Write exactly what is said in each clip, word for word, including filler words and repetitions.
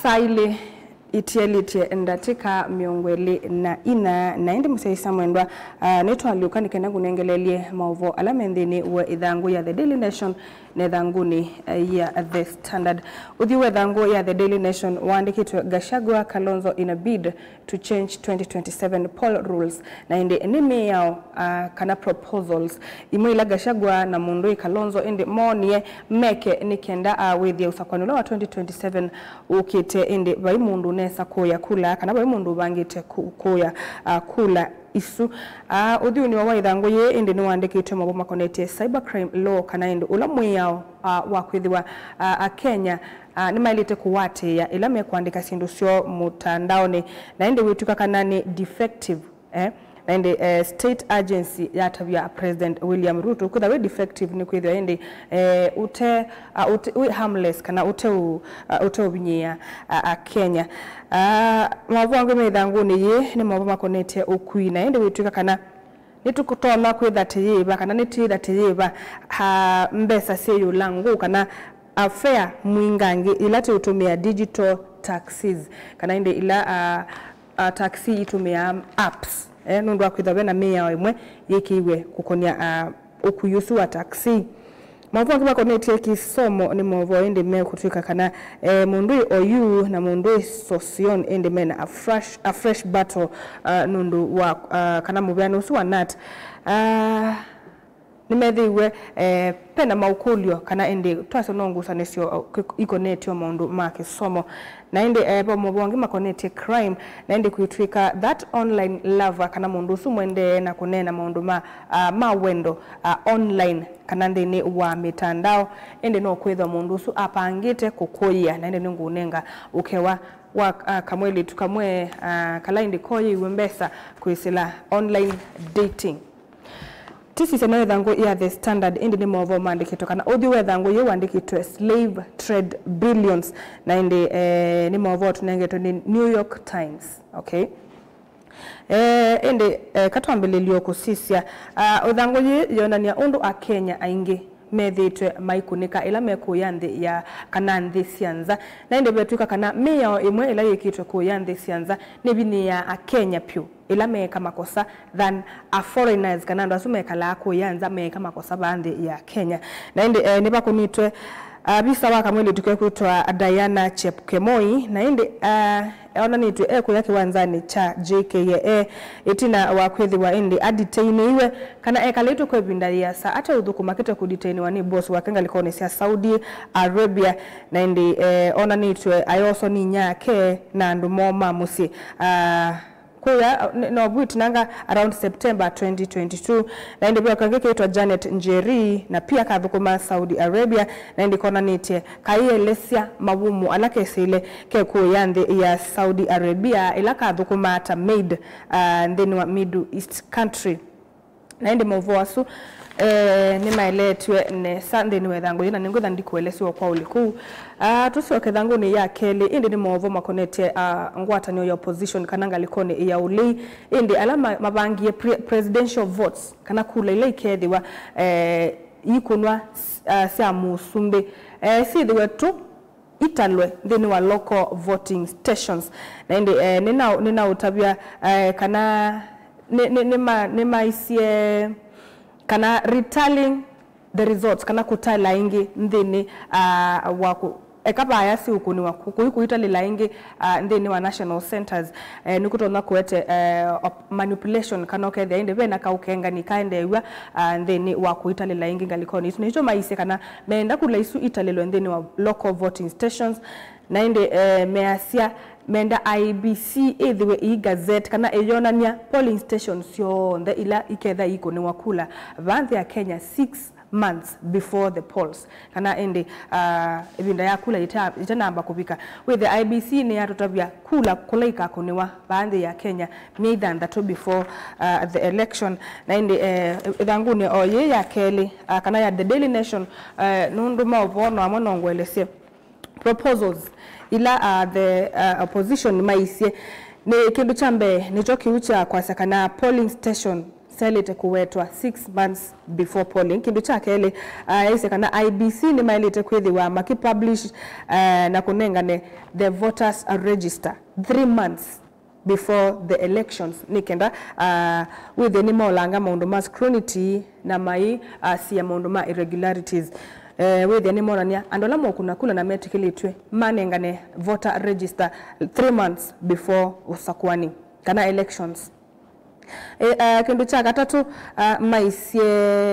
Saa ilĩ itialĩtye ndatĩka mĩongo ĩlĩ na inya, na ĩndĩ mũsyaĩĩsya mwendwa, ah, nĩtwalyũka nĩ kenda ngũnengeleelye maũvoo ala me nthĩnĩ wa ĩthangũ ya The Daily Nation na ĩthangũnĩ, eh, ya The Standard. Ũthyũ wa ĩthangũ ya The Daily Nation waandĩkĩtwe, Gachagua, Kalonzo in a bid to change twenty twenty-seven poll rules, na ĩndĩ nĩ mĩao, ah, kana proposals imwe ila Gachagua na mũndũ ĩ Kalonzo ĩndĩ moonie meke nĩ kenda, ah, wĩthĩe ũsakũani ũla wa twenty twenty-seven ũkĩte, ĩndĩ vai mũndũ ũnesa kũya kula kana vai mũndũ ũvangĩte kũ-, kũya, ah, kula isu. Ah, ũthyũnĩ wa ĩthangũ yĩĩ ĩndĩ nĩwaandĩkĩtwe maũvoo makonetye cybercrime law, kana ĩndĩ ũla mwĩao, ah, wa kwĩthĩwa, ah, Akenya, ah, nĩmaĩlĩte kũatĩĩa ĩla mekũandĩka syĩndũ syoo mũtandaonĩ, na ĩndĩ wĩtw'ĩka kana nĩ defective, eh? Na ĩndĩ, eh, state agency yatavya President William Ruto kwĩthwa wĩ defective nĩ kwĩthĩwa ĩndĩ, eh, ũte, ah, ũte, wĩ harmless kana ũte ũ-, ah, ũte ũvinyĩĩa, ah, Akenya. Ah, maũvoo angĩ me ĩthangũnĩ yĩĩ nĩ maũvoo makonetye ũkui, na ĩndĩ wĩtw'ĩka kana nĩtũtonya kwĩtha tĩyĩva kana nĩtwĩtha tĩyĩva, ah, mbesa syĩ ĩũlũ ngũ kana, ah, fare mwingangĩ ila tũitũmĩa digital taxis, kana ĩndĩ ila, ah, ah, taxi itũmĩaa apps, eh, nũndũ wa kwĩthwa ve na mĩao ĩmwe yĩkĩiwe kũkonĩa, ah, ũkui ũsu wa taxi. Maũvoo angĩ makonetye kĩsomo nĩ maũvoo ĩndĩ mekũtw'ĩka kana, eh, mũndũ ĩ Oyuu na mũndũ ĩ Sosion ĩndĩ mena a fresh, a fresh battle, ah, nũndũ wa, ah, kana mũvĩanĩo ũsu wa knut. Ah, nĩmethĩiwe, eh, pena maũkũlyo kana ĩndĩ twasya no ngusanĩsyo, uh, kĩ-, ikonetye maũndũ ma kĩsomo. Na ĩndĩ, eh, ve maũvoo angĩ makonetye crime, na ĩndĩ kwĩtw'ĩka that online lover kana mũndũ ũsu mwendee na kũneena maũndũ ma, ah, ma wendo, ah, online kana nthĩnĩ wa mĩtandao, ĩndĩ no kwĩthwa mũndũ ũsu apangĩte kũkũĩĩa, na ĩndĩ nĩngũũnenga ũkĩwa wa, ah, kamwĩlĩtu kamwe, ah, kala ĩndĩ koyĩiwe mbesa kwĩsĩla online dating. Tĩsisya no ĩthangũ ya The Standard, ĩndĩ nĩ maũvoo maandĩkĩtwe, kana ũthyũ wa ĩthangũ yĩĩ waandĩkĩtwe Slave Trade Billions, na ĩndĩ, eh, nĩ maũvoo tũnengetwe nĩ New York Times. Okay? Eh, ĩndĩ, eh, katwambĩlĩlye kũsisya. Ah, ĩthangũ yĩĩ yonany'a ũndũ Akenya aingĩ methĩĩtwe maikũnĩka ĩla mekũya nthĩ ya, kana nthĩ sya nza. Na ĩndĩ vetw'ĩka kana mĩao ĩmwe ĩla yĩkĩtwe kũya nthĩ sya nza nĩvinyĩĩaa Akenya pyũ ĩla meeka makosa than a foreigners, kana andũ asu mekalaa kũya nza meeka makosa vaa nthĩ ya Kenya. Na ĩndĩ, eh, nĩvakũnĩtwe, ah, visa wa kamwĩlĩtu kekwĩtwa Diana Chepkemoi, na ĩndĩ, ah, onanĩtw'e ekũya kĩwanzanĩ kya J K A A ĩtina wa kwĩthĩwa ĩndĩ adetainĩiwe kana ekalĩtwe kwa ĩvinda yĩasa ateũthũkũma kĩte kũdetainiwa nĩ boss wake ngalĩkonĩ sya Saudi Arabia, na ĩndĩ, eh, onanĩtw'e ayoswa nĩ inyake na andũ moo ma mũsyĩ. Ah, Kũya, uh, n-, no vu ĩtinanga around September twenty twenty-two, na ĩndĩ ve kangĩ keĩtwa Janet Njeri, na pia kathũkũmaa Saudi Arabia, na ĩndĩ konanĩtye kaielesya mawumu ala kesĩle kekũya nthĩ ya Saudi Arabia, ĩla kathũkũmaa ta maid, uh, nthĩnĩ wa Middle East country. Na ĩndĩ maũvoo asu, eh, nĩmaeleetw'e nesa nthĩnĩ wa ĩthangũ yĩĩ, na nĩngwĩtha ndikũelesye o kwa ũliku. Ah, tũsyoke ĩthangũnĩ ya kelĩ, ĩndĩ nĩ maũvoo makonetye, ah, ngwatanĩo ya opposition kana ngalĩkonĩ ya ũlei, ĩndĩ ala ma-, mavangie pre-, presidential votes, kana kula ila ikethĩwa, eh, ikũnwa, s-, ah, sya mũsumbĩ, eh, syĩthĩwe tu italwe nthĩnĩ wa local voting stations. Na ĩndĩ, eh, nĩna-, nĩnaũtavya, eh, kana nĩ-, nĩ-, nĩma-, nĩmaisye kana retallying the results, kana kũtala ĩngĩ nthĩnĩ, ah, wa kũ-, eka vaya siũkũnĩwa kũ-, kũi kũitalĩla ĩngĩ, ah, nthĩnĩ wa national centers, eh, nĩkũtonya kũete, eh, op-, manipulation, kana ũkethĩa ĩndĩ vena kaũkengani kaendeew'a, ah, nthĩnĩ wa kũitalĩla ĩngĩ ngalĩkonĩ isu. Na nĩkyo maisye kana meenda kula isu italĩlwe nthĩnĩ wa local voting stations, na ĩndĩ, eh, measya menda I E B C ĩthĩwe ĩi gazette kana ĩyonany'a polling stations syonthe ila iketha ikũnĩwa kula vaa nthĩ ya Kenya six months before the polls, kana ĩndĩ, ah, ĩvinda ya kula ĩta-, ĩtanamba kũvika. Wĩthe I E B C nĩyatũtavya kula kũla ikakũnĩwa vaa nthĩ ya Kenya myei thanthatũ before, ah, the election. Na ĩndĩ, eh, ĩthangũnĩ o yĩĩ ya kelĩ, ah, kana ya The Daily Nation, eh, nũndũ maũvoo no amwe no ngũelesye proposals ila, uh, the, uh, opposition maisye. Nĩ kĩndũ kya mbee nĩkyo kĩu kya kwasya kana polling stations syaĩlĩte kũwetwa six months before polling. Kĩndũ kya kelĩ, uh, yaisye kana I E B C nĩmaĩlĩte kwĩthĩwa makĩpublish, uh, na kũnengane the voters register three months before the elections, nĩ kenda, uh, wĩthĩe nĩmaolanga maũndũ ma scrutiny na mai, uh, sia maũndũ ma irregularities. Eh, wĩthĩe nĩmonania andũ ala mokũna kula na metĩkĩlĩtw'e manengane voter register three months before ũsakũani kana elections. E, uh, kĩndũ kya katatũ, uh, maisye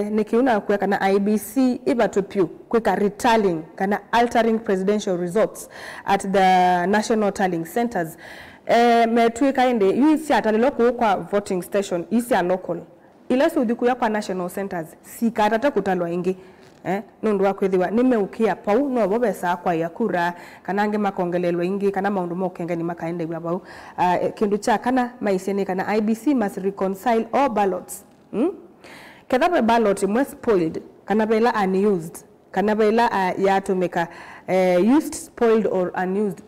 nĩ kĩu na kwĩa kana I E B C ĩvatwe pyũ kwĩka retallying kana altering presidential results at the national tallying centers. Eh, metw'ĩka ĩndĩ yu syatalĩlwa kũu kwa voting station ii sya local, ila siũthi kũya kwa national centers sikatate kũtalwa ĩngĩ. Eh, nũndũ wa kwĩthĩwa nĩmeũkĩa pau, novo vesaa kwaĩa kura, kana angĩ makongelelwa ingĩ, kana maũndũ ma ũkengani makaendew'a vau. Ah, eh, kĩndũ kya kana maisye nĩ kana I E B C must reconcile all ballots. Mm? Ketha ve ballot ĩmwe spoiled, kana ve ĩla unused, kana ve ĩla, ah, yatũmĩka, eh, used, spoiled or unused,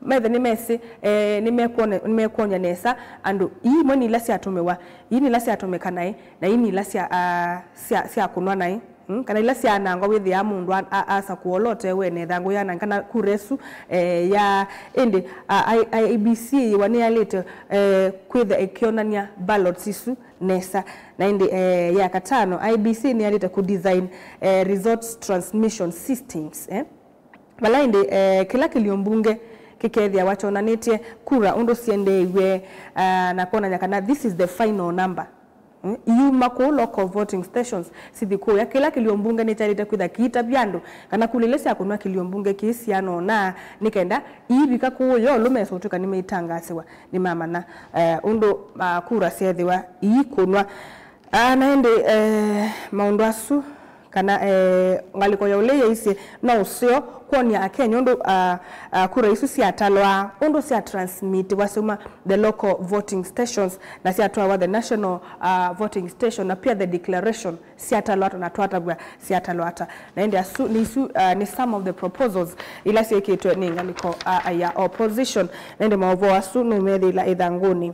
methe nĩmesĩ, eh, nĩmekwone-, nĩmekwony'a nesa andũ, ii imwe nĩ ila syatũmĩwa, ii nĩ ila syatũmĩka naĩ, na ii nĩ ila sya, ah, sya, syakũnwa naĩ, mm, kana ila syaanangwa. Wĩthĩaa mũndũ a-, a-, asakũa ũla ũte wene ĩthangũ yaanangwa, kana kura ĩsu, eh, ya, ĩndĩ, ah, I-, I E B C yĩwa nĩyaĩlĩte, eh, kwĩtha ĩkĩonany'a ballots isu nesa. Na ĩndĩ, eh, ya katano, I E B C nĩyaĩlĩte kũ design, eh, results transmission systems, eh? Vala ĩndĩ, eh, kĩla kĩlio mbunge kĩkethĩawa kyonanĩtye kura ũndũ syendeeiw'e, ah, na kwonany'a kana this is the final number. Mm, iuma kũu local voting stations sithi kũya, kĩla kĩlio mbunge nĩkyaĩlĩte kwĩtha kĩitavya andũ kana kula ila syakũnwa kĩlio mbunge kĩĩ sianona, nĩ kenda iivika kũu yo ũlũ mesa ũtw'ĩka nĩmeitangaasĩwa, nĩmamanya, eh, ũndũ, ah, kura syeethĩwa iikũnwa. Ah, na ĩndĩ, eh, maũndũ asu, kana, eh, ngalĩko ya ũlei yaisye no ũseo kwony'a Akenya ũndũ, ah, ah, kura isu syatalwa, ũndũ sya transmitiwa syauma the local voting stations na syatwawa the national, ah, voting station, na pia the declaration syatalwa ata na twatavw'a syatalwa ata. Na ĩndĩ asu nĩ isu, ah, nĩ some of the proposals ila syĩkĩtwe nĩ ngalĩko, ah, ya opposition. Na ĩndĩ maũvoo asu nũmethĩĩla ĩthangũnĩ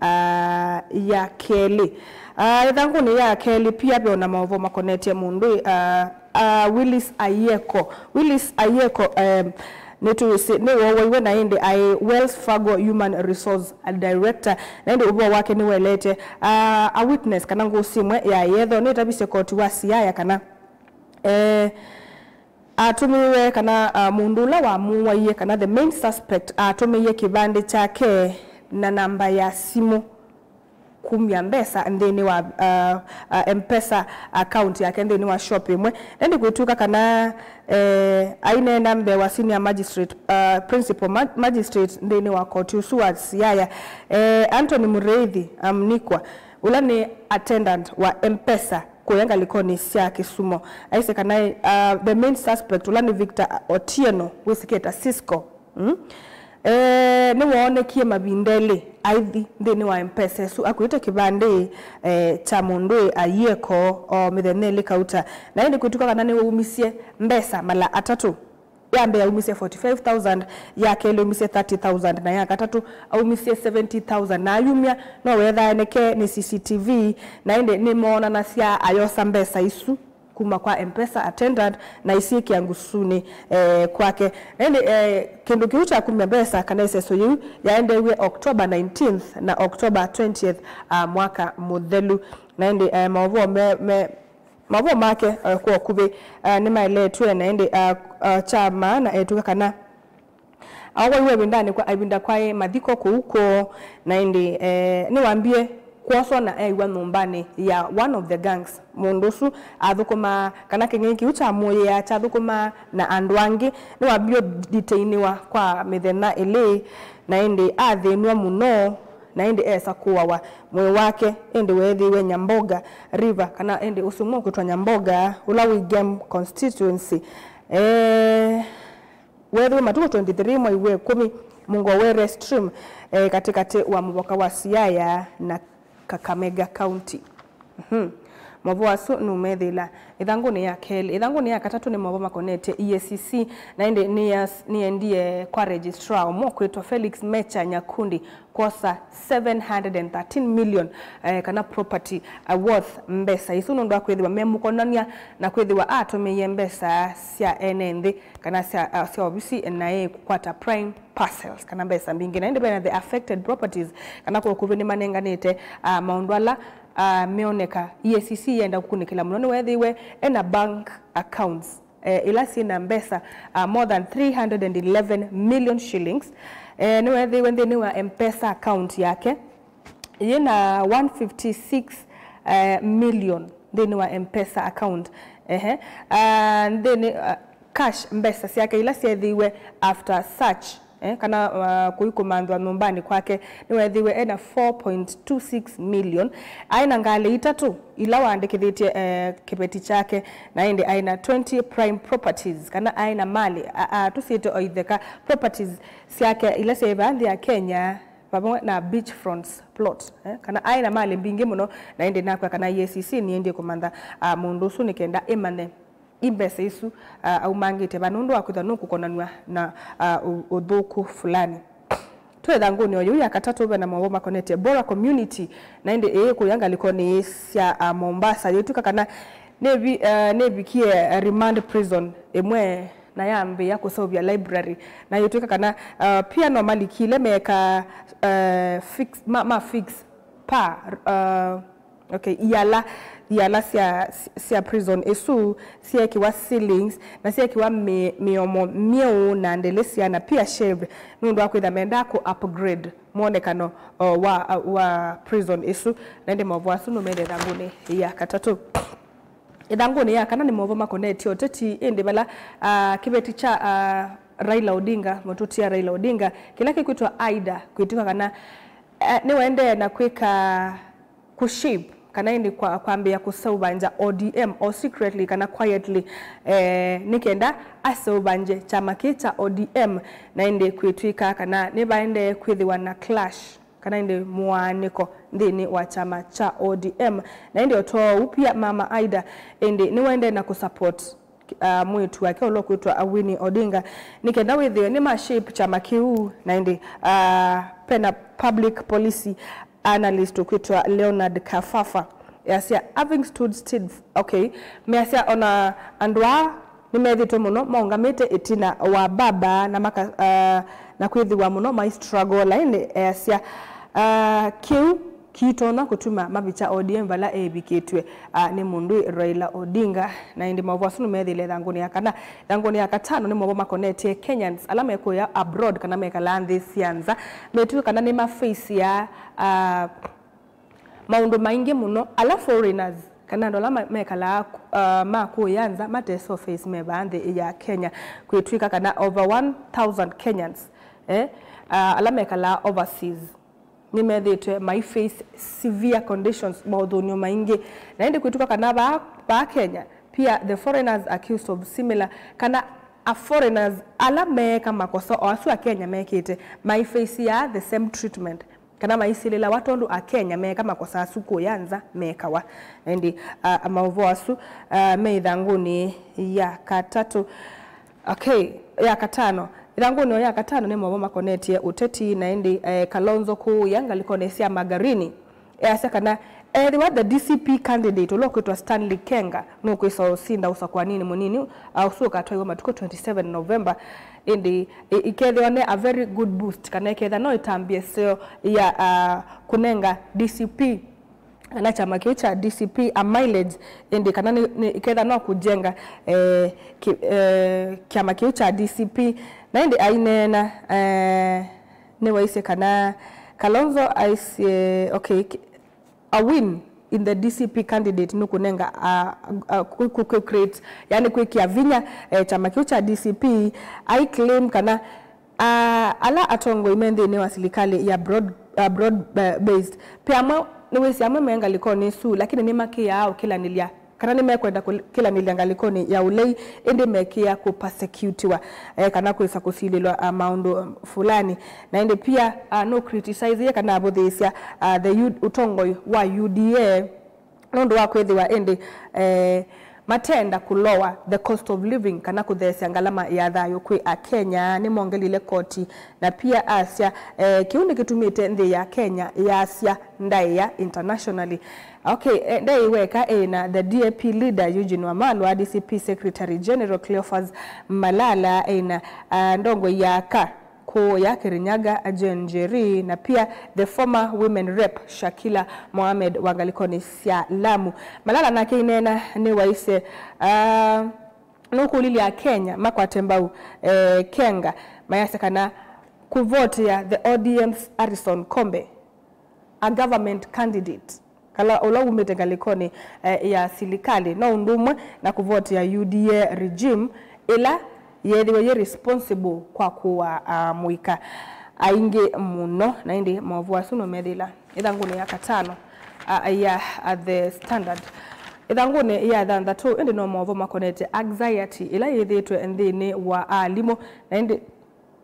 ah, ya kelĩ. Ah, ĩthangũnĩ ya kelĩ pia ve ona maũvoo makonetye mũndũ, ah, ah, Willis Ayeko. Willis Ayeko, em, nĩtwĩsĩ nĩwoowaiwe na ĩndĩ aĩ Wells Fargo Human Resource Director, na ĩndĩ ũvoo wake nĩwaelete, ah, a witness kana ngũsĩ ĩmwe ya yetho nĩtavisye koti wa Siaya kana, eh, atũmĩiwe kana, ah, mũndũ ũla wamũwaie kana the main suspect atũmĩie kĩvandĩ kyake na namba ya simũ kumya mbesa nthĩnĩ wa, ah, ah, M-Pesa account yake nthĩnĩ wa shop ĩmwe. Na ĩndĩ kwĩtw'ĩka kana, eh, aineena mbee wa senior magistrate, ah, principal ma-, magistrate nthĩnĩ wa koti ũsu wa Siaya, eh, Anthony Mũrĩithi Amnikwa, ũla nĩ attendant wa M-Pesa kũya ngalĩkonĩ sya Kisumo. Aisye kana, uh, the main suspect, ũla nĩ Victor Otieno, wĩsĩkĩe ta Cisco, mm? Eh, nĩwoonekie mavinda elĩ aithi nthĩnĩ wa M-Pesa ĩsu akuĩte kĩvandĩ, eh, kya mũndũ Ayeko o mĩthenya ĩlĩ kauta. Na ĩndĩ kwĩtw'ĩka kana nĩwaumisye mbesa mala atatũ. Ya mbee aumisye forty-five thousand, ya kelĩ aumisye thirty thousand, na ya katatũ aumisye seventy thousand. Na ayumya no wethae neke nĩ C C T V, na ĩndĩ nĩmoonanasya ayosa mbesa isu kuma kwa M-Pesa attendant na isyĩkĩa ngusunĩ, eh, kwake. Na ĩndĩ, eh, kĩndũ kĩu kya kumya mbesa kana ĩseso yĩu yaendeewie October nineteenth na October twentieth, ah, mwaka mũthelu. Na ĩndĩ, eh, maũvoo me, me, Maũvoo make, eh, kwa ũkuvĩ, eh, nĩmaeletw'e, na ĩndĩ, eh, eh, kya maana etw'ĩka kana aowaiwe ĩvindanĩ kwa, ĩvinda kwaĩ mathiko kũu kwoo, na ĩndĩ, eh, nĩwambie kwoswa na eew'a nyũmbanĩ ya one of the gangs. Mũndũ ũsu athũkũmaa, kana kĩng'ei kĩu kyamũĩaa kyathũkũmaa na andũ angĩ. Nĩwambie ũditainiwa kwa mĩthenya ĩlĩ, na ĩndĩ athĩnw'a mũno, na ĩndĩ esa kũawa. Mwĩĩ wake ĩndĩ weethĩiwe Nyamboga River, kana ĩndĩ ũsumũ ũkwĩtwa Nyamboga, ũla wĩ Ngem Constituency. Eh, weethĩiwe matukũ twenty-three mwai wa ĩkũmi, Mungowere Stream, eh, katĩkatĩ wa mũvoka wa Siaya na Kakamega County. Mhm. Maũvoo asu nũmethĩla ĩthangũnĩ ya kelĩ. Ĩthangũnĩ ya katatũ nĩ maũvoo makonetye E A C C, na ĩndĩ nĩyas-, nĩyendie kwa registrar ũmwe kwĩtwa Felix Mecha Nyakundi kwosa seven hundred and thirteen million, eh, kana property, eh, worth mbesa isu nũndũ wa kwĩthĩwa memũkonany'a na kwĩthĩwa atũmĩie mbesa sya ene nthĩ kana sya, ah, sya ovisi na ĩ kũkwata prime parcels kana mbesa mbingĩ. Na ĩndĩ vena the affected properties kana kwa ũkuvĩ nĩmanenganĩte, ah, maũndũ ala, ah, meoneka E A C C yenda kũkunĩkĩla mũno. Nĩweethĩiwe ena bank accounts, eh, ila syĩ na mbesa, ah, more than three hundred and eleven million shillings. Eh, nĩweethĩiwe nthĩnĩ wa M-Pesa account yake yĩ na one fifty six, eh, million nthĩnĩ wa M-Pesa account. Ehe. Ah, nthĩnĩ, ah, cash, mbesa syake ila syeethĩiwe after search, eh, kana, ah, kũi kũmanthwa nyũmbanĩ kwake, nĩweethĩiwe ena four point two six million. Aĩ na ngalĩ itatũ ila waandĩkĩthĩtye, eh, kĩveti kyake, na ĩndĩ aĩ na twenty prime properties, kana aĩ na malĩ, a, a, tũsyĩte o itheka, properties syake ila syaĩ vaa nthĩ ya Kenya, vamwe na beachfronts plot, eh, kana aĩ na malĩ mbingĩ mũno, na ĩndĩ nakw'a kana E A C C nĩyendie kũmantha, ah, mũndũ ũsu nĩ kenda ĩmanye i mbesa isu, ah, aumangĩte va nũndũ wa kwĩthwa nũkũkonanw'a na, ah, ũ-, ũthũku fulani. Twĩ ĩthangũnĩ o yĩu ya katatũ, ve na maũvoo makonetye Bora community, na ĩndĩ ĩĩ kũya ngalĩkonĩ sya, ah, Mombasa, yĩtw'ĩka kana nĩvi-, ah, nĩvikie, ah, remand prison ĩmwe na yambĩĩa kũseũvya library, na yĩtw'ĩka kana, ah, pia no malikile meeka, ah, fix, ma, ma fix pa, ah, okay, iala, iala sya, sya prison ĩsu syeekĩwa ceilings na syeekĩwa mĩ-, mĩomo myeũ na ndĩlĩsya na pia shaved nũndũ wa kwĩtha mendaa kũ upgrade mwonekano, o, wa, wa prison ĩsu. Na ĩndĩ maũvoo asu nũmethĩwa ĩthangũnĩ ya katatũ. Ĩthangũnĩ ya kana nĩ maũvoo makonetye ũteti, ĩndĩ vala, ah, kĩveti kya, ah, Raila Odinga, mũtũtia Raila Odinga, kĩla kĩkwĩtwa Ida, kwĩtw'ĩka kana, eh, nĩwaendee na kwĩka kũshape, kana ĩndĩ kwa, kwambĩĩa kũseũvangya O D M o secretly kana quietly, eh, nĩ kenda aseũvangye kyama kĩĩ kya O D M, na ĩndĩ kwĩtw'ĩka kana nĩvaendee kwĩthĩwa na clash kana ĩndĩ mũaanĩko nthĩnĩ wa kyama kya O D M. Na ĩndĩ o ta ũu pia, Mama Ida ĩndĩ nĩwaendee na kũsupport, ah, mwĩĩtu wake ũla ũkwĩtwa Winnie Odinga nĩ kenda wĩthĩwe nĩ ma shape kyama kĩu. Na ĩndĩ, ah, pena public policy analyst ũkwĩtwa Leonard Kafafa easya, "Having stood still," okay, measya ona andũ aa nĩmethĩtwe mũno maũngamĩte ĩtina wa baba na maka, ah, na kwĩthĩwa mũno mai struggle, na ĩndĩ easya, ah, kĩu kĩitonya kũtuma mavikya O D M vala eevikĩtw'e, ah, nĩ mũndũ Raila Odinga. Na ĩndĩ maũvoo asu nũmethĩile ĩthangũnĩ ya kana. Ĩthangũnĩ ya katano nĩ maũvoo makonetye Kenyans ala me kũya abroad kana mekalaa nthĩ sya nza, metw'ĩka kana nĩmafeisyaa, ah, maũndũ maingĩ mũno ala foreigners kana andũ ala ma-, mekalaa, ah, ma kũya nza matesũ face me vaa nthĩ ya Kenya, kwĩtw'ĩka kana over one thousand Kenyans, eh, ah, ala mekalaa overseas nĩmethĩĩtwe mai face severe conditions, maũthũnĩo maingĩ. Na ĩndĩ kwĩtw'ĩka kana vaa, vaa Kenya pia the foreigners accused of similar, kana a foreigners ala meeka makosa o asu a Kenya mekĩte, mai face ya the same treatment, kana maisilĩlawa tondũ a Kenya meeka makosa asu kũya nza mekawa. Na ĩndĩ, ah, maũvoo asu, ah, me ĩthangũnĩ ya katatũ. Okay, ya katano. Ĩthangũnĩ ya katano nĩ maũvoo makonetye ũteti, na ĩndĩ, eh, Kalonzo kũũya ngalĩkonĩ sya Magarini easya kana ethĩwa the D C P candidate ũla ũkwĩtwa Stanley Kenga nũkwĩsa ũsinda ũsakũaninĩ mũnini, ah, ũsu ũkatwaiwa matukũ twenty-seven November, ĩndĩ ĩ-, ĩkethĩwa ne a very good boost, kana ĩkethĩa no ĩtambye ĩseo ya, ah, kũnenga D C P kana kyama kĩu kya D C P a mileage, ĩndĩ kana nĩ, nĩ, ĩkethĩa no kũjenga, eh, kĩ-, eh, kyama kĩu kya D C P. Na ĩndĩ aineena, eh, nĩwaisye kana Kalonzo aisye, okay, ki-, a win in the D C P candidate nũkũnenga, a, a, kũ, kũ, kũ create, yani kwĩkĩa vinya, eh, kyama kĩu kya D C P. Ai claim kana, ah, ala atongoi me nthĩnĩ wa silikalĩ ya broad, ah, broad, eh, based, pe amwe nĩwĩsĩ amwe me ngalĩkonĩ ĩsu, lakini nĩmakĩaa ũkĩlanĩlya kana nĩmekwenda kũl-, kĩlanĩlya ngalĩkonĩ ya ũlei, ĩndĩ mekĩĩa kũpersecutiwa, eh, kana kwĩsa kũsilĩlwa, ah, maũndũ, um, fulani. Na ĩndĩ pia, ah, no criticize kana avũthĩĩsya, ah, the U-, ũtongoi wa U D A, nũndũ wa kwĩthĩwa ĩndĩ, eh, matenda kũ lower the cost of living kana kũtheesya ngalama ya thayũ kwĩ Akenya, nĩmongelile koti na pia asya, eh, kĩu nĩkĩtumĩte nthĩ ya Kenya yasya ndaĩa internationally. Okay, eh, ndaĩ weka ĩna the D A P leader Eugene Wamalwa, D C P Secretary General Cleophas Malala, ĩna, ah, ndongoi ya ka kũũ ya Kirinyaga, Jane Njeri, na pia the former women rep Shakila Mohammed wa ngalĩkonĩ sya Lamu. Malala nake aineena nĩwaisye, ah, nũkũlilye Akenya makwate mbau, eh, kenga mayasya kana kũvotea the O D M's Harrison Kombe, a government candidate, kala ũla wumĩte ngalĩkonĩ, eh, ya silikalĩ, no ũndũ ũmwe na kũvotea U D A regime ĩla yeethĩwa yĩ responsible kwa kũaa, ah, mũika aingĩ mũno. Na ĩndĩ maũvoo asu nũmethĩla ĩthangũnĩ ya katano, ah, ya, ah, The Standard. Ĩthangũnĩ ya thanthatũ ĩndĩ no maũvoo makonete anxiety ĩla yĩthĩĩtwe nthĩnĩ wa alimũ. Na ĩndĩ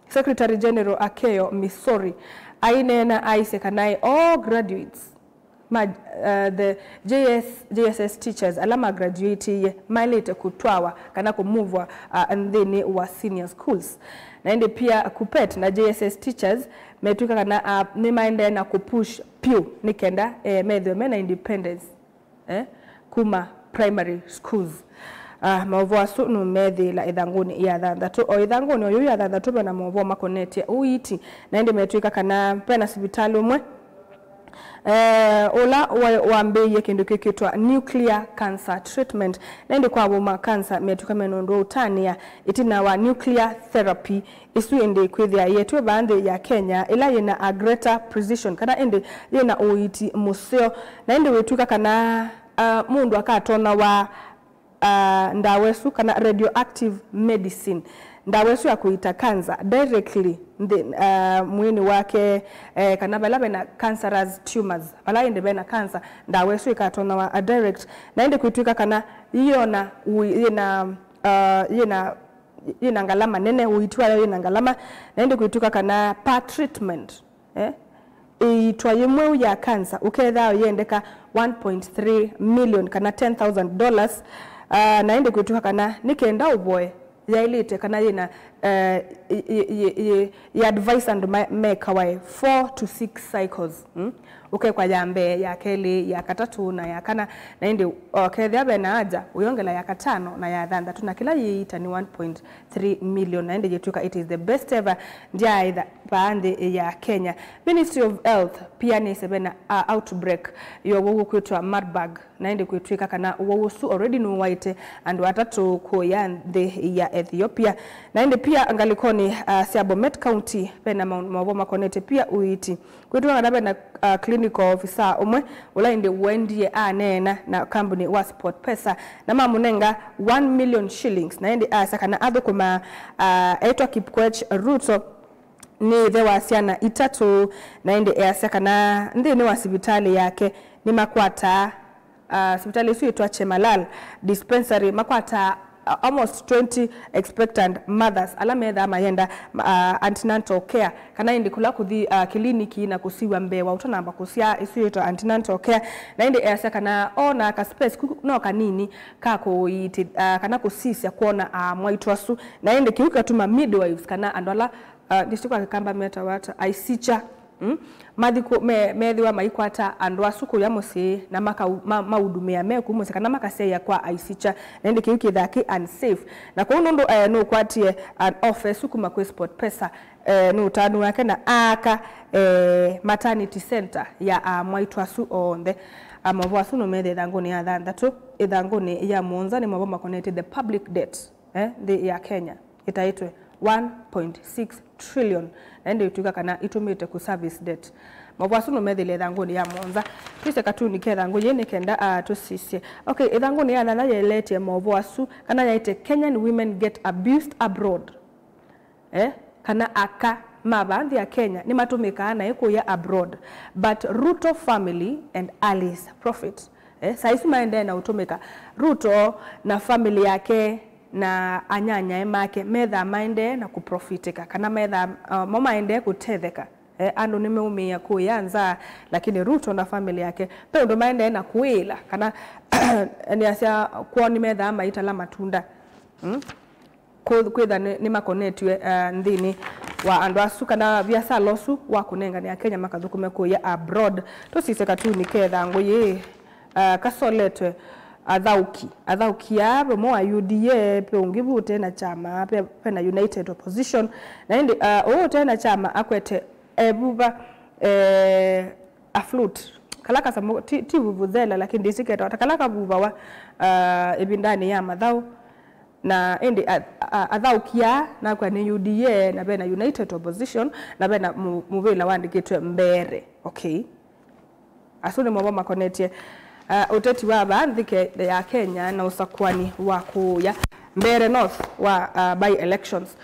Secretary General Akeyo Misori aineena aisye kana all graduates ma, uh, the J S, J S S teachers ala ma graduate-ie maĩlĩte kũtwawa kana kũmuvwa, uh, nthĩnĩ wa senior schools. Na ĩndĩ pia KUPPET na J S S teachers metw'ĩka kana, uh, nĩmaendee na kũpush piũ nĩ kenda, eh, methĩwe mena independence, eh, kuma primary schools. Ah, maũvoo asu nũmethĩĩla ĩthangũnĩ ya thanthatũ. O ĩthangũnĩ o yĩu ya thanthatũ vena maũvoo makonetye ũiiti, na ĩndĩ metw'ĩka kana vena sivitalĩ ũmwe, eh, ũla wa-, wambĩĩie kĩndũ kĩkwĩtwa nuclear cancer treatment. Na ĩndĩ kwa vuma cancer metw'ĩka mena ũndũ wa ũtanĩa ĩtina wa nuclear therapy. Ĩsu ĩndĩ kwĩthĩa yĩetwe vaa nthĩ ya Kenya, ĩla yĩna a greater precision, kana ĩndĩ yĩna ũiiti mũseo. Na ĩndĩ wĩtw'ĩka kana, ah, mũndũ akatonyawa, ah, ndawa ĩsu, kana radioactive medicine, ndawa ĩsu ya kũiita cancer directly nthĩ, ah, mwĩĩnĩ wake, eh, kana vala vena cancerous tumors, vala ĩndĩ vena cancer, ndawa ĩsu ĩkatonyawa, ah, direct. Na ĩndĩ kwĩtw'ĩka kana yĩona ũi-, yĩna, ah, yĩna yĩna ngalama nene, ũiiti wayo wĩna ngalama, na ĩndĩ kwĩtw'ĩka kana per treatment, eh, ĩitwa yĩmwe ya cancer ũkethĩawa yĩendeka one point three million kana ten thousand dollars, ah, na ĩndĩ kwĩtw'ĩka kana nĩ kenda ũvoe yaĩlĩte kana yĩna, eh, yĩ, yĩ, yĩ, yĩ, yĩ advise andũ ma-, mekawae four to six cycles, mm? Ũkekwa ya mbee, ya kelĩ, ya katatũ, na ya kana, na ĩndĩ ũkethĩa vena aja, ũyongela ya katano na ya thanthatũ, na kĩla yĩita nĩ one point three million, na ĩndĩ yĩtw'ĩka it is the best ever ndyaĩtha vaa nthĩ ya Kenya. Ministry of Health pia nĩsĩ vena, uh, outbreak ya ũwau ũkwĩtwa Marburg, na ĩndĩ kwĩtw'ĩka kana ũwau ũsu already nũwaĩte andũ atatũ kũya nthĩ ya Ethiopia. Na ĩndĩ pia ngalĩkonĩ, uh, sya Bomet County vena maũ-, maũvoo makonete pia ũiiti. Kwĩtw'ĩka kana vena, uh, clinical officer ũmwe ũla ĩndĩ ũendie aneena na kambuni wa SportPesa na mamũnenga one million shillings, na ĩndĩ asya kana athũkũmaa, uh, etwa Kipkoech Ruto nĩ ĩthe wa syana itatũ, na ĩndĩ easya kana nthĩnĩ wa sivitalĩ yake nĩmakwataa, uh, sivitalĩ ĩsu yĩtwa Chemalal Dispensary, makwataa, uh, almost twenty expectant mothers ala methaa mayenda, uh, antenatal care, kana ĩndĩ kũla kũthi, uh, kĩliniki na kũsiw'a mbee wa ũtanamba kũsyaa, ĩsu yĩtwa antenatal care. Na ĩndĩ easya kana ona ka space ku no kanini ka kũiiti-, uh, kana kũsisya kwona, uh, mwaitũ asu. Na ĩndĩ kĩu kĩkatuma midwives kana andũ ala, uh, ndĩsĩ kwa Kĩkamba metawa ata, aisicha, mm? Mathi kũ-, me-, methĩwa maikwata andũ asu kũya mũsyĩ na makau-, ma-, maudumĩa me kũu mũsyĩ kana makasyaĩa kwa aisicha, na ĩndĩ kĩu kĩthaa kĩ unsafe. Na kwoou nũndũ, eh, nũkwatie an offer ĩsu kuma kwĩ SportPesa, eh, nĩ ũtanu wake na aaka, eh, maternity center ya, ah, mwaitũ asu onthe. Ah, maũvoo asu nũmethĩa ĩthangũnĩ ya thanthatũ, ĩthangũnĩ ya mũonza nĩ maũvoo makonetye the public debt, eh, nthĩ ya Kenya ĩtaĩtwe one point six trillion, na ĩndĩ ĩtw'ĩka kana itũmĩte kũ service debt. Maũvoo asu nũmethĩle ĩthangũnĩ ya mũonza. Twĩsye katuni ke ĩthangũ yĩĩ nĩ kenda, ah, tũsisye. Okay, ĩthangũnĩ ya nyanya yeleetye maũvoo asu kana yaĩte Kenyan women get abused abroad. Eh, kana aka ma vaa nthĩ ya Kenya nĩmatũmĩkaa naĩ kũya abroad, but Ruto family and Alice profit. Eh, saa isu maendee na ũtũmĩka. Ruto na family yake na anyanyae make methaa maendee na kũprofitika, kana methaa, uh, mo maendee kũtetheka. Eh, andũ nĩmeumĩĩa kũya nza, lakini Ruto na family yake ve ũndũ maendee na kũĩla, kana nĩasya kwoo nĩmethaa maitala matunda. Mm? Kũ-, kwĩtha nĩ, nĩmakonetw'e, uh, nthĩnĩ wa andũ asu, kana viasala ũsu wa kũnengane Akenya makathũkũme kũya abroad. Tũsisye katuni ke ĩthangũ yĩĩ, uh, kasoletwe athaũki. Athaũki aa, vamwe wa U D A, ve ũngĩ vu ũte na kyama, ve, ve na United Opposition. Na ĩndĩ, uh, ũũ ũte na kyama akwete evuva, eh, afloat. Kala kasamũ, ti, ti vuvuzela, lakini ndĩsiketawa ta kala kavuvawa, uh, ĩvindanĩ ya mathaũ. Na ĩndĩ a-, a-, athaũki aa nakw'a nĩ U D A, na ve na United Opposition, na ve na mũ-, mũvĩla wandĩkĩtwe Mbeere. Okay. Asu nĩ mavo makonetye, uh, ũteti wa vaa nthĩ ke-, ya Kenya na ũsakuani wa kũũya Mbeere North wa, uh, by-elections.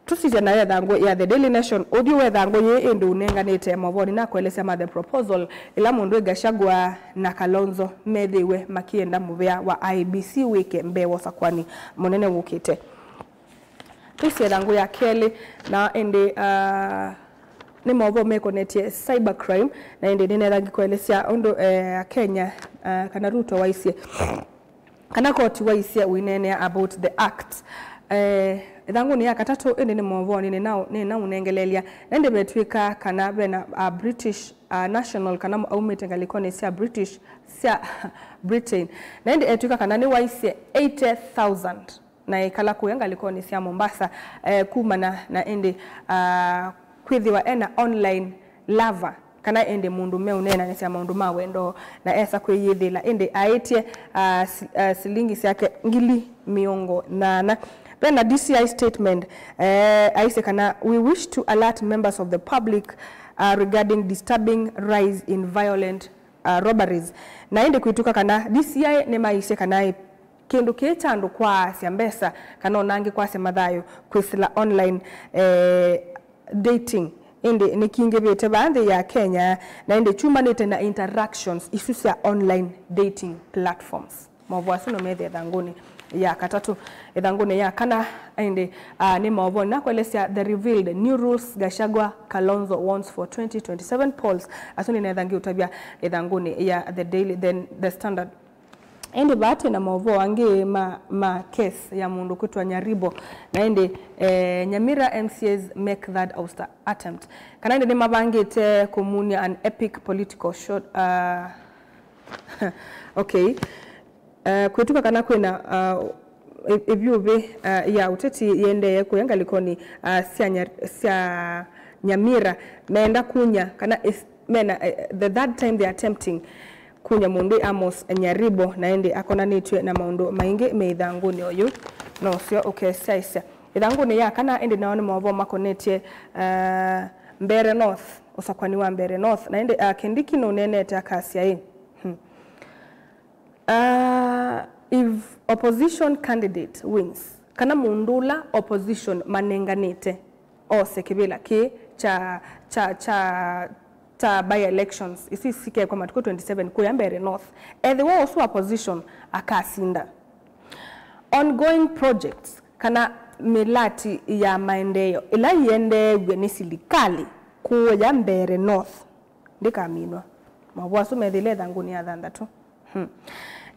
Tũsisya nayo ĩthangũ ya The Daily Nation. Ũthyũ wa ĩthangũ yĩĩ ĩndĩ ũnenganĩte mavonĩ na kũelesya ma The Proposal, ĩla mũndũ ĩ Gachagua na Kalonzo methĩiwe makĩenda mũvea wa I E B C wĩke mbee wa ũsakuani mũnene wũkĩte. Tũisye ĩthangũ ya kelĩ, na ĩndĩ, ah, nĩ maũvoo mekonetye cybercrime, na ĩndĩ nĩnetha ngĩkũelesya ũndũ, eh, Akenya, ah, kana Ruto waisye, kana koti waisye ũineenea about the act. Eh, ĩthangũnĩ ya katatũ, ĩndĩ nĩ maũvoonĩ nĩna, nĩnaũnengeleelya, na ĩndĩ vetw'ĩka kana vena, ah, British, ah, national, kana aumĩte ngalĩkonĩ sya British, sya Britain, na ĩndĩ etw'ĩka kana nĩwaisye eighty thousand na ĩkala kũya ngalĩkonĩ sya Mombasa, eh, kumana na ĩndĩ, ah, kwĩthĩwa ena online lover, kana ĩndĩ mũndũ meũneenanĩsya maũndũ ma wendo, na esa kwĩyĩthĩla, ĩndĩ aĩtye, ah, si-, ah, silingi syake ngili mĩongo nyanya. Vena D C I statement, eh, aisye kana, "We wish to alert members of the public, ah, regarding disturbing rise in violent, ah, robberies." Na ĩndĩ kwĩtw'ĩka kana D C I nĩmaisye kana ĩ, kĩndũ kĩĩ kya andũ kwaasya mbesa, kana ona angĩ kwasya mathayũ kwĩsĩla online, eh, dating, ĩndĩ nĩkingĩvĩte vaa nthĩ ya Kenya, na ĩndĩ kyumanĩte na interactions isu sya online dating platforms. Maũvoo asu no methĩe ĩthangũnĩ ya katatũ. Ĩthangũnĩ ya kana, ĩndĩ, ah, nĩ maũvoo na kũelesya The Revealed, New Rules Gachagua Kalonzo Wants for twenty twenty-seven Polls. Asu nĩnetha ngĩũtavya ĩthangũnĩ ya The Daily, The, The Standard. Ĩndĩ vaa twĩ na maũvoo angĩ ma, ma case ya mũndũ kwĩtwa Nyaribo, na ĩndĩ, eh, Nyamira M C As make third ouster attempt. Kana ĩndĩ nĩmavangĩte kũmunya an epic political shot, ah, okay. Eh, kwĩtw'ĩka kana kwĩna, ah, ĩ-, ĩvyũvĩ, ah, ya ũteti yĩendee kũya ngalĩkonĩ, ah, sya Nya-, sya Nyamira, meenda kunya kana is-, mena, eh, the third time they are attempting kunya mũndũ Amos Nyaribo, na ĩndĩ akonanĩtw'e na maũndũ maingĩ me ĩthangũnĩ oyu, no ũseo ũkesyaĩsya. Ĩthangũnĩ ya kana ĩndĩ nao nĩ maũvoo makonetye, ah, Mbeere North, ũsakwani wa Mbeere North, na ĩndĩ, ah, Kindiki nũneenete akasya ĩ, hmm. Uh, if opposition candidate wins, kana mũndũ ũla opposition manenganĩte ose kĩvĩla kĩĩ kya, kya, kya, kya by-elections, isi sikekwa matukũ twenty-seven kũya Mbeere North, ethĩwa ũsu opposition akasinda, ongoing projects kana mĩlati ya maendeeo ĩla ĩendeew'e nĩ silikalĩ kũya Mbeere North ndĩkaminwa. Maũvoo asu methĩile ĩthangũnĩ ya thanthatũ. Hmm.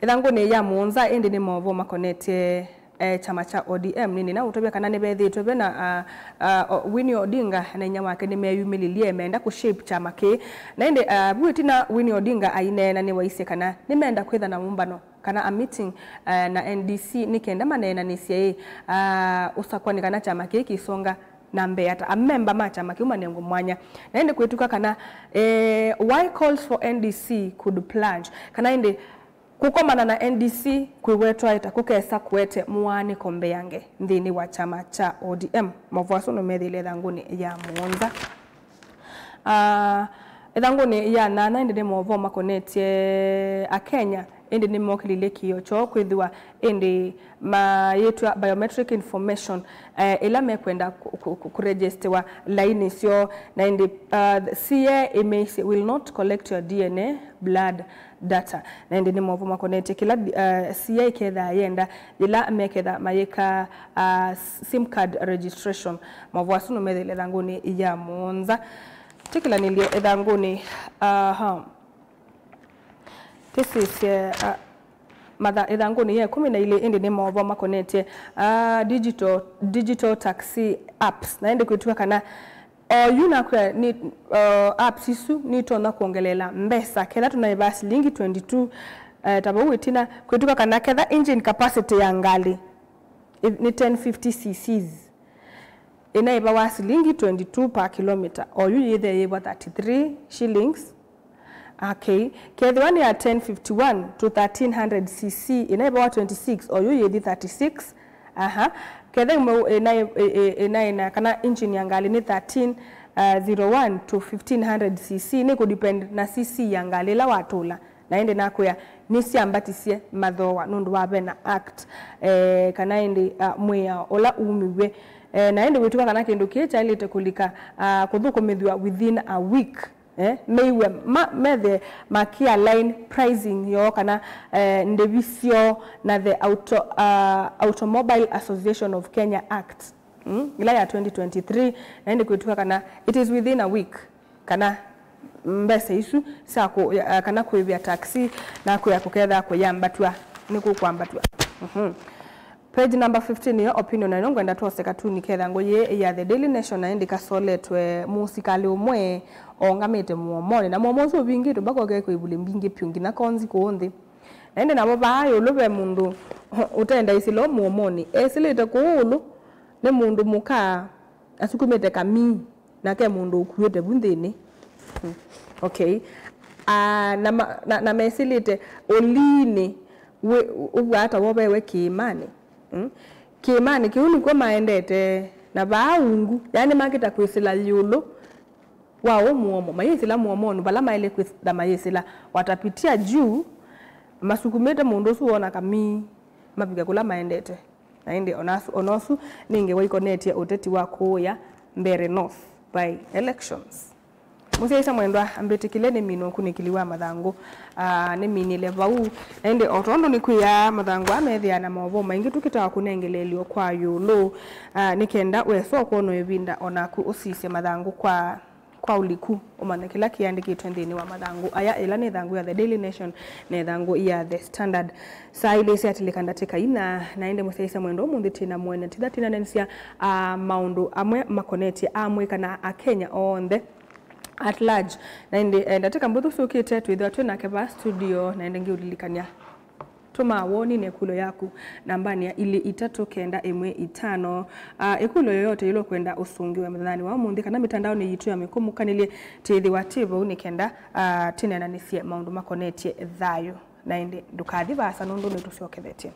Ĩthangũnĩ ya mũonza ĩndĩ nĩ maũvoo makonetye, eh, kyama kya O D M. Nĩnĩnaũtavya kana nĩvethĩĩtwe ve na, ah, ah, o-, Winnie Odinga na inyia wake nĩmeeyumĩlĩlye meenda kũ shape kyama kĩĩ. Na ĩndĩ, ah, vu ĩtina Winnie Odinga aineena nĩwaisye kana nĩmeenda kwĩtha na ũmbano kana a meeting, eh, na N D C nĩ kenda maneenanĩsye ĩ, ah, ũsakwani kana kyama kĩĩ kĩisonga na mbee ata, amemba ma kyama kĩu manengwe mwanya. Na ĩndĩ kwĩtw'ĩka kana, eh, why calls for N D C could plunge, kana ĩndĩ kũkomana na N D C kwĩwetwa ĩta kũkesa kũete mũaanĩko mbeange nthĩnĩ wa kyama kya O D M. Maũvoo asu nũmethĩile ĩthangũnĩ ya mũonza. Ah, ĩthangũnĩ ya nyanya ĩndĩ nĩ maũvoo makonetye Akenya, ĩndĩ nĩmokĩlilye kĩĩo kyoo kwĩthĩwa ĩndĩ mayĩtwa biometric information, eh, ĩla mekwenda kũ-, kũ-, kũ-, kũregistiwa lainĩ syoo, na ĩndĩ, ah, C I A ĩmeisye, "Will not collect your D N A blood data." Na ĩndĩ nĩ maũvoo makonetye kĩla, ah, C I A ĩkethaa yenda yĩla meketha mayĩka, ah, sim card registration. Maũvoo asu nũmethĩile ĩthangũnĩ ya mũonza. Tĩkĩlanĩlye ĩthangũnĩ, aha. This is, uh, uh, matha-, ĩthangũnĩ ya ĩkũmi na ilĩ, ĩndĩ nĩ maũvoo makonetye, uh, digital, digital taxi apps. Na ĩndĩ kwĩtw'a kana oyu nakwĩa nĩ, uh, apps isu nitonya kwongeleela mbesa. Ketha tũnaĩva silingi twenty-two, uh, ta vau ĩtina, kwĩtw'a kana ketha engine capacity ya ngalĩ ĩ-, nĩ ten fifty C Cs, ĩnaĩvawa silingi twenty-two per kilometer. Oyu yĩthĩa yĩva thirty-three shillings. Okay. Kethĩwa nĩ ya ten fifty-one to thirteen hundred C C, ĩnaĩvawa twenty-six, oyu yĩthi thirty-six. Aha. Kethĩwa ĩmwe ĩna, ĩ-, ĩ-, ĩnaĩna kana engine ya ngalĩ nĩ thirteen, uh, zero one to fifteen hundred C C, nĩ kũ depend na C C ya ngalĩ ĩla watũla. Na ĩndĩ nakwĩa, nĩsyambatisye mathooa nũndũ wa vena act, eh, kana ĩndĩ, ah, mwĩao ũla uumiw'e. Eh, na ĩndĩ wĩtw'a kana kĩndũ kĩĩ kyaĩlĩte kũlika, ah, kũthũkũmĩthw'a within a week. Eh, meiwe ma, methe makĩalign pricing yoo kana, eh, ndĩvi syoo na the auto, ah, Automobile Association of Kenya Act. Mm, ĩla ya twenty twenty-three, na ĩndĩ kwĩtw'a kana it is within a week, kana mbesa isu sya kũ-, ya, kana kũĩvĩa taxi na kwĩa kũketha kũyambatw'a, nĩ kũkwambatw'a. Mhm. Page number fifteen yo opinion, na ĩno ngwenda twose katuni kethangũ yĩĩ ya The Daily Nation, na ĩndĩ kasoletwe mũsikalĩ ũmwe ũngamĩte mũomonĩ, na mũomo ũsu ũvingĩtwe mpaka ũkekwa ivulĩ mbingĩ vyũ nginya konzi kũũ nthĩ. Na ĩndĩ navo vaa ĩũlũ ve mũndũ ũte ndaisĩla ũ mũomonĩ, esĩlĩte kũũ ũlũ, nĩ mũndũ mũka asukumĩte kamii, nake mũndũ ũkuĩte vu nthĩnĩ. Hmm. Okay. Ah, na ma-, na, na mesĩlĩte ũliinĩ wĩ, ũvwaa ta wovewe kĩĩmanĩ. Hmm. Kĩĩmanĩ kĩu nĩkw'o maendete, na vaa ungu, yaani makĩta kwĩsĩla ĩũlũ wa ũ mũomo, mayĩsĩla mũomonĩ, vala maĩle kwĩtha mayĩsĩla, watapitia juu, masukumĩte mũndũ ũsu wona kamii, mavike kũla maendete. Na ĩndĩ ona asu, ona ũsu nĩ ngewa ikonetye ũteti wa kũũya Mbeere North by-elections. Mũsyaĩĩsya mwendwa, mbĩtĩkĩle nĩmine ũkunĩkĩli wa mathangũ. Ah, nĩminĩle vau. Na ĩndĩ o tondũ nĩkwĩaa mathangũ aa methĩaa na maũvoo maingĩ, tũkĩtaa kũnengeleelyo kwa ĩũlũ, ah, nĩ kenda wesa kwona ĩvinda o naku ũsisye mathangũ kwa kwa ũliku, ũmanye kĩla kĩandĩkĩtwe nthĩnĩ wa mathangũ aya, ĩla nĩ ĩthangũ ya The Daily Nation na ĩthangũ ya The Standard. Saa ilĩ syatĩlĩka ndatĩka ina, na ĩndĩ mũsyaĩĩsya mwendwa, ũmũnthĩ twĩ na mwene titha twĩnanĩsya, ah, maũndũ amwe makonetye amwĩka na Akenya onthe at large. Na ĩndĩ, eh, ndatĩka mbũthũ syũkĩte twĩthĩwa twĩ nake vaa studio, na ĩndĩ ngĩũlilikany'a, tũma woni na ĩkũlyo yaku nambanĩ ya ilĩ itatũ kenda ĩmwe itano. Ah, ĩkũlyo yoyote yĩla ũkwenda ũsũngĩwe mũthenyanĩ wa ũmũnthĩ kana mĩtandaonĩ yitũ ya mĩkũmũkanĩlye, twĩthĩwa twĩ vau nĩ kenda, ah, tũneenanĩsye maũndũ makonetye thayũ. Na ĩndĩ ndũkathi vaasa nũndũ nĩtũsyokethetye.